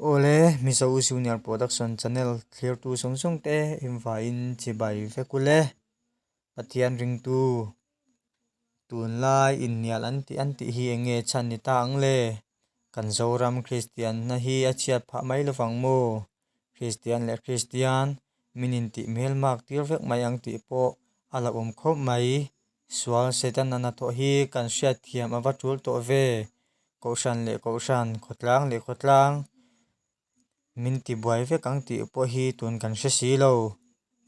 Awle, Mizo Junior Production Channel thlirtu zawng zawng te invaiin chibai vek ule. Pathian ringtu tunlai innial an tih an tih hi eng nge chhan ni ta ang le? Kan Zoram Kristianna hi a chhiat phah mai lovang maw? Kristian leh Kristian min intih hmelmak tir vek mai ang tih pawh a la awm khawp mai. Sual Setana hnathawh hi kan hriatthiam a va tul tawh ve. Kohhran leh Kohhran, khawtlang leh khawtlang min tibuai vek ang tih pawh hi tun kan hre si lo.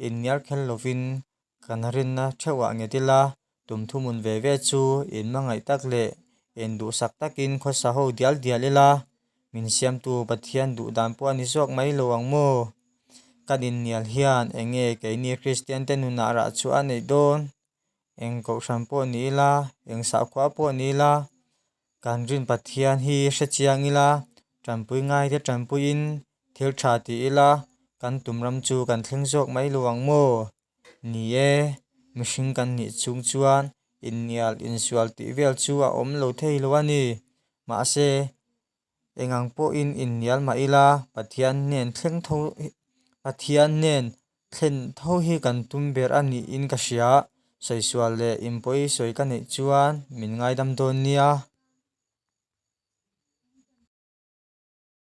Inniar kher lovin kan rinna theuhah nget ila, tum thuhmun ve ve chu inhmangaih tak leh induhsak takin khawsa ho dial dial ila, min siamtu Pathian duh dan pawh a ni zawk mai lo ang maw? Kan innial hian eng nge keini Kristian te nunah rah chhuah a neih dawn? Eng kohhran pawh ni ila, eng sakhua pawh ni ila, kan rin Pathian hi hre chiang ila, tanpui ngaite tanpuiin thil tha ti ila, kan tum ram chu kan thleng zawk mai lo ang maw? Ni e, mihring kan nih chhung chuan innial insual tih vel chu a awm lo thei lo a ni. Mahse, Eng ang pawhin inhnial mah ila, Pathian hnen thleng tho Pathian hnen thlen tho hi kan tum ber a niin ka hria. Sawi sual leh inpawi sawi ka neih chuan min ngaidam dawn nia.